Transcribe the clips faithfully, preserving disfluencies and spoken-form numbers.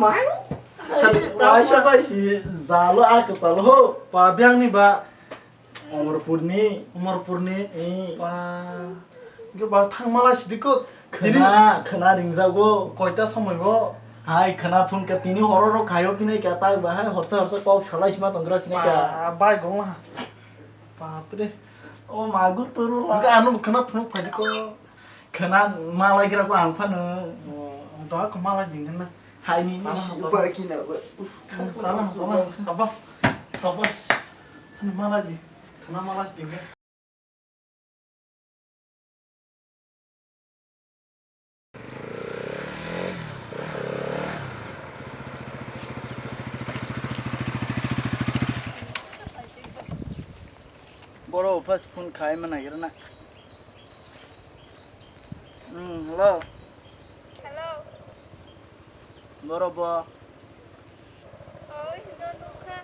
mai. Waisa bai si jalo a kwchalo ho. Pa biyang ni ba. Omorpurni. Omorpurni. Eh. Pa. Ge ba thang mala sidi ko. Khna, khna ringjago. Koita somoi bo. Hai khna phun ka tini horo ro khayo pinai ka ta ba hai horsa horsa kok salai sima tongra sinai ka. Pa, bai gong la. Bapre. O magur turu la. Ga anu khna phun phai ko. Khna malai gra ko ang phano. O, da ko malai jing na. Hai ni. Sala, sala. Ba ki na ba. Sala, sala. Sabas. Sabas. Ani malai di. Khna malai di. Boro uphas phone khai ma nagira na. Hmm, hello. Hello. Boro bo. Oh, hino nukha.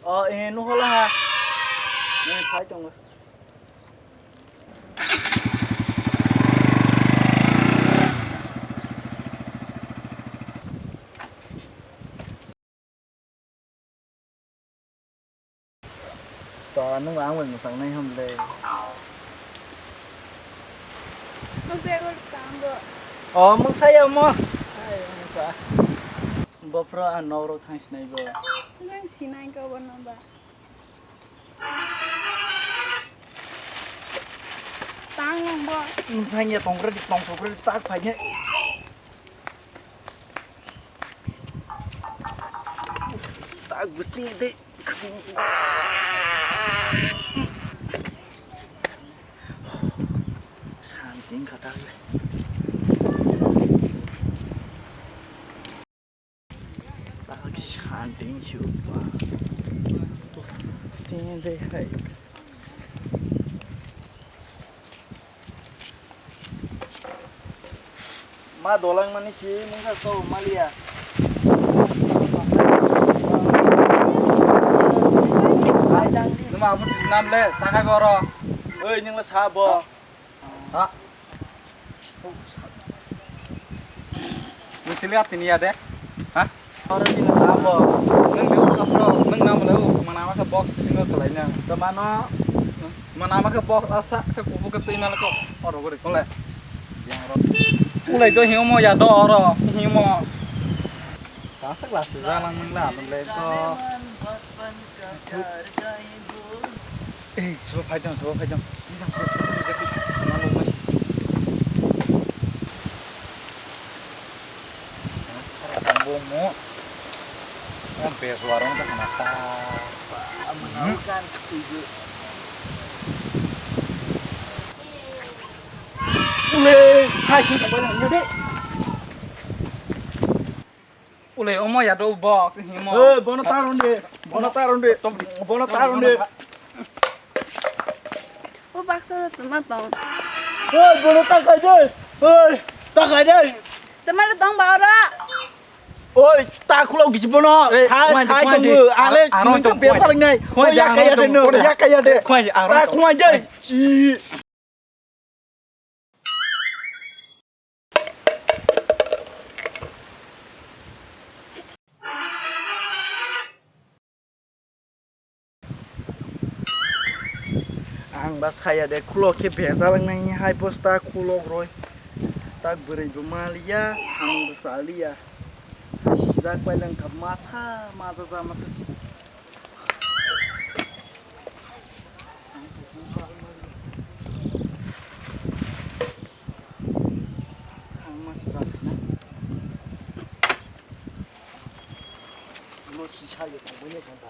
Oh, eh, nuhola ha. Eh, phai tongo. To, nwng ang bai mwchang nai hwn le. Nwng bego tang bo. Oh, mwng saya mo. Ai, mwng sa. Bo phro ang nok rok thang sinai bo. Nwng sinai ko bo no ba. Tang nwng bo. Nwng saya tong re, tong sok re, tak phai ne. Tak bwswng de. Santi wngkha tak le. Tak santi wngsi o ba. Bwswng de hai. Ma dolang mani si mungsa so maliya. Numa amu sinam le takai boro. Oi ningla sa bo. Ha. Misili atini ya de. Ha? Oro tini sabo. Nwng di ulo kapro, nwng namo le u, mana ma khe box bisingo kwlai nang. Tamano? Mana ma khe box asa khe kubu khe twi nang kho. Oro gori kole. Yang ro. Ulai do himo ya do oro, himo. Kasa glass ja nang nang la, nang le ko. Eh, sobo phaijang, sobo phaijang. Jisang, jisang, jisang. Mana nuknai? Tangbo mo. Yang beso arong ta kana ta. Amang kan tuju. Ule, hai sing ta bala nyo de. Ule, omo ya do bo, himo. Eh, bono taron de. Bono taron de. Bono taron de. O baksa da tuma tong. Oi, bono takai de. Oi, takai de. Tuma le tong ba ora. Oi, ta khulo gisi bono. Eh, sai, sai tong. Ale, aro tong be paling nai. Oi, ya kaya de no. Ya kaya de. Khwai, aro ta khwai de. Chi. Ang ba saya de khulok khe bejal wngnai hai bosta khulok roi. Tak bwrwi bo maliya, samung bo saliya. Sijak pai lang kha masa, masa ja masa si. Ang masa ja sina. Mo si sa yo, mo ne kan ta.